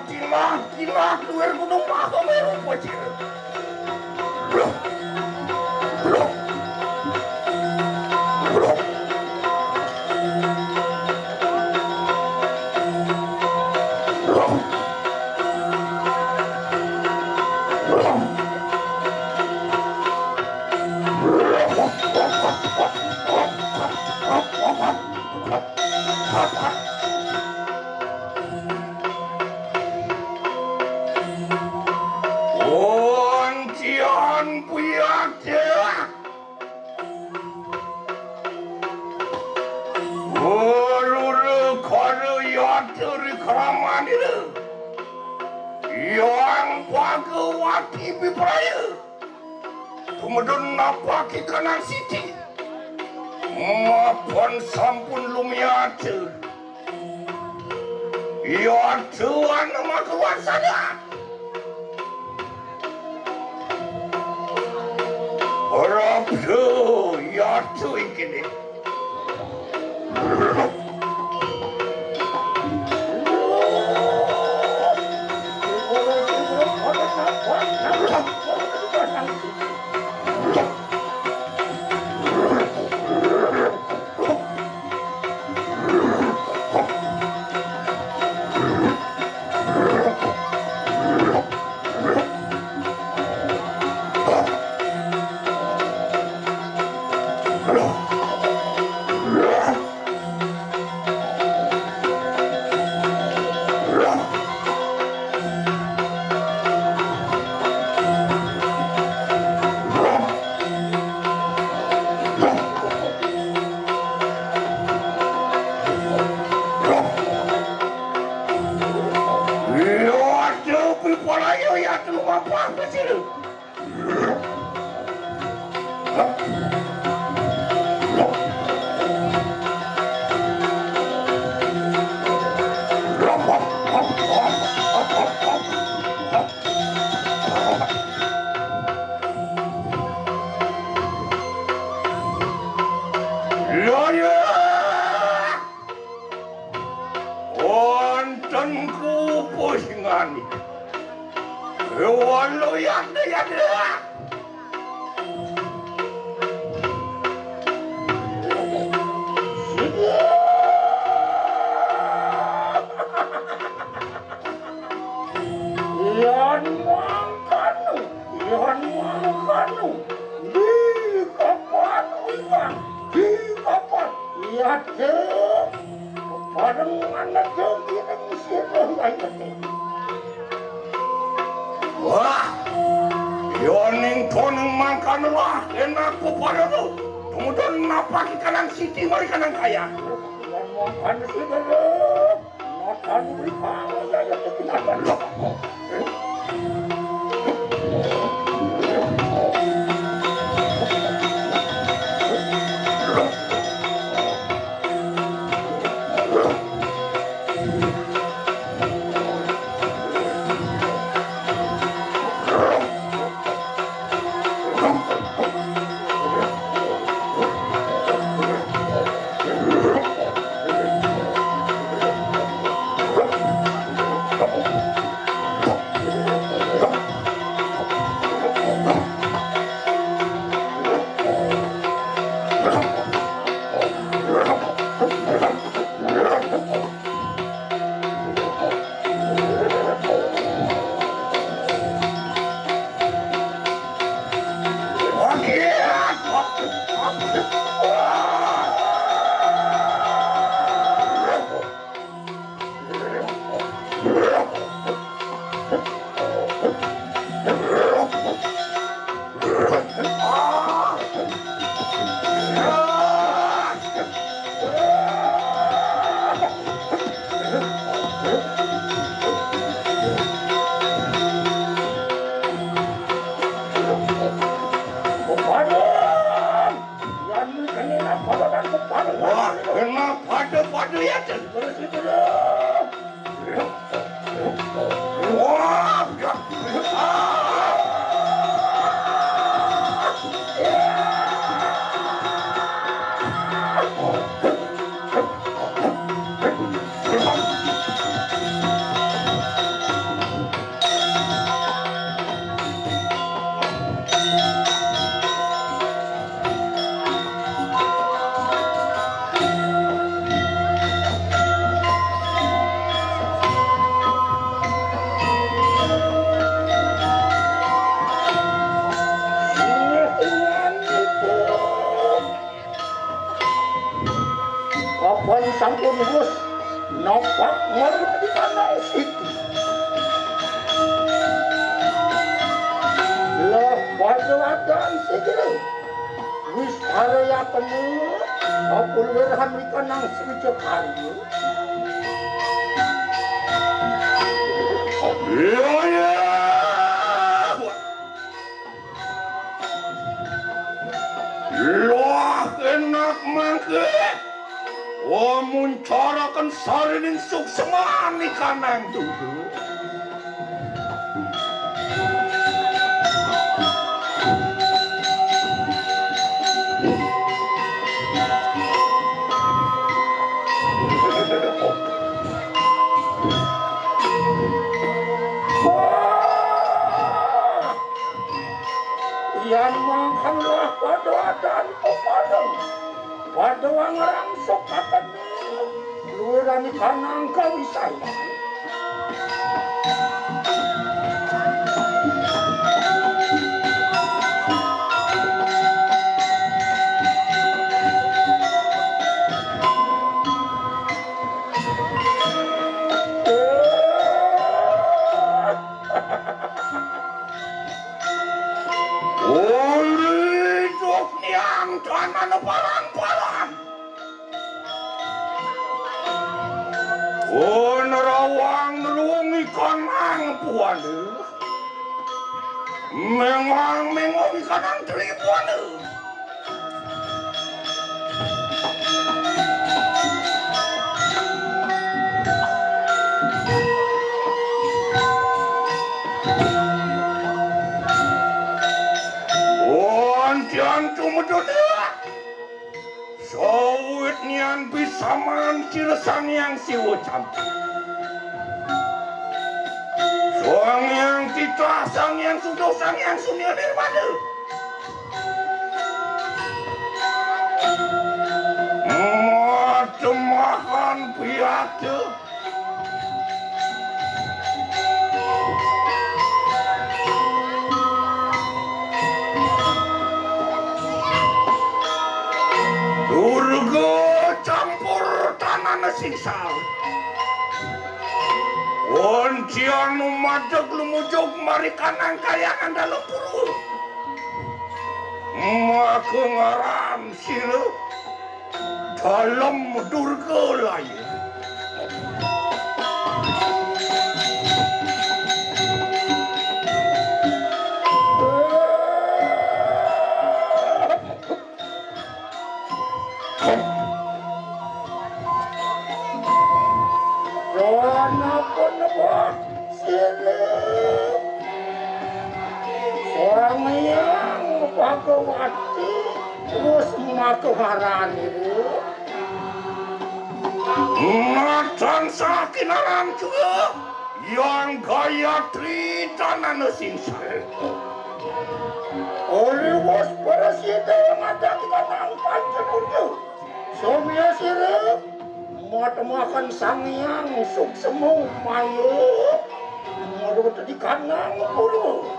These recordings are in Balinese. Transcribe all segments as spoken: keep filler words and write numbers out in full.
Kilah, kilah, luar gunung Mahameru, Bocil. Bro. Bro. Bro. Bro. Bro. Kuncian puyat ya. Uluru koru yaturi kramaniru. Yang pagu wati biprayu. Tumedun napaki kanang siti. Mapan sampun lumiatu. Iya tuan makaluar sada. Ora bro, iya tu ingkini. Iya, aduh, pipalayo ya, aduh, apa, apa sih lu? Wonten kupu singani. Walu yanda yanda. Yan mangkanu, yan mangkanu. Di kapan iwang, di kapan. Iya, Cek. Bareng anak Cek, ini sira ayate. Wah, yoning toning mangkanu lah, enak pepada tu. Kemudian napa kita nang siti mari kanang kaya. Yan mangkanu sira. Nopo ngerti kanang siti. Lah, padha wadan siti. Wis karya temu, apa luwih hamrikan nang sija karya. Iya, iya. Lah enak mangke. Wa muncaraken sarining suksemaning kanang dudu. Yan mangken lah padha adan pepadeng, padha wangrang sokaken luwirani kanang kawisayan. Uli Sufniang tanana parang-parang. Nerawang nelungi kanang puana. Mengang mengongi kanang telipuana. Wantian tumedun. Sawit nian bisaman sira Sang Hyang Siwa Campur. Sang Hyang Titah, Sang Hyang Sudo, Sang Hyang Sunia Nirwana. Mademahan piatu. Durga campur tanana singsal. Wancian umadeg lumujug marikanang kayangan dalem purwa. Maka ngaran sira Dalem Durga Laya. Sira Sang Hyang Bhagawati terus maka marani. Natan sakinaran juga Hyang Gayatri tanana singsal. Oliwos para sida ngadang kanang pancenurya. Somya sira matemaken Sang Hyang Suksema Maya, marwet di kanang pura.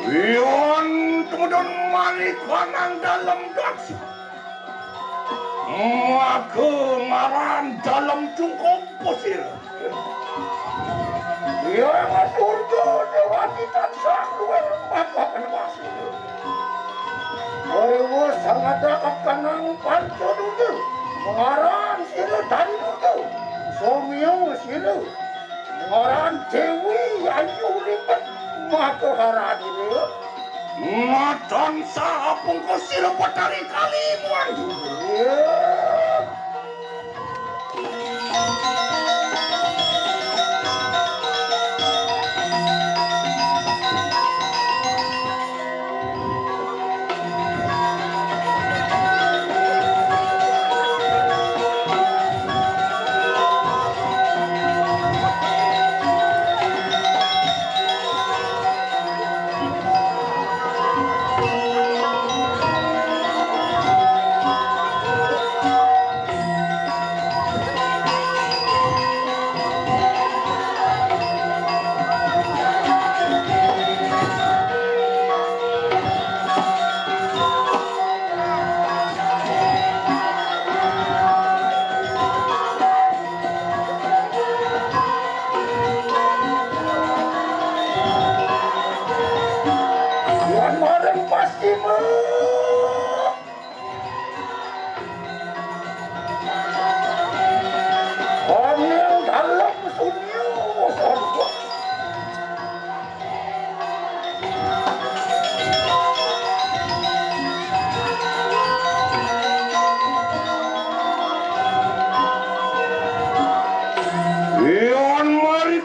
Wion tumedun malih kanang dalem daksa. Maka ngaran dalem cungkup pasir. Hyang Durga Dewati tansah luwih maka penebas. Dewa sangadakap kanang panca duda. Mengaran sira Dani Durga. Somya sira. Ngaran Dewi Ayu Limbet maka haradira. Matan saha pungkus sira Betari Kali Muang. Iya.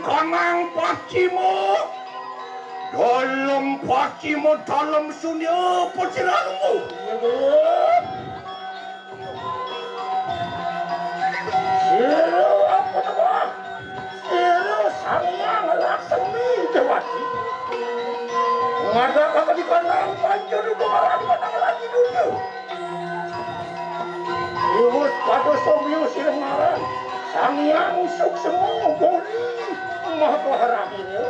Kanang pacima, dalem pacima, dalem sunya, peciramu. Sira apa tebak? Sira Sang Hyang Laksmi Dewati. Ngadakake di kanang panca duka marang kanang lagi duka. Iwus pada somyo sira ngaran Sang Hyang Suksma Boli Maha Harahina.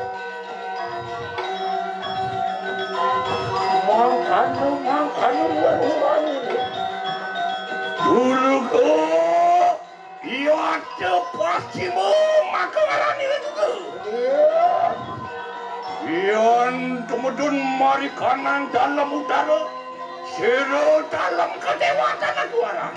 Mangkana, mangkana luwih urane. Durga, yata pacima maka ngarane juga. Iya. Yan tumedun marikanang dalem udara, sira dalem kadewatan aduaran.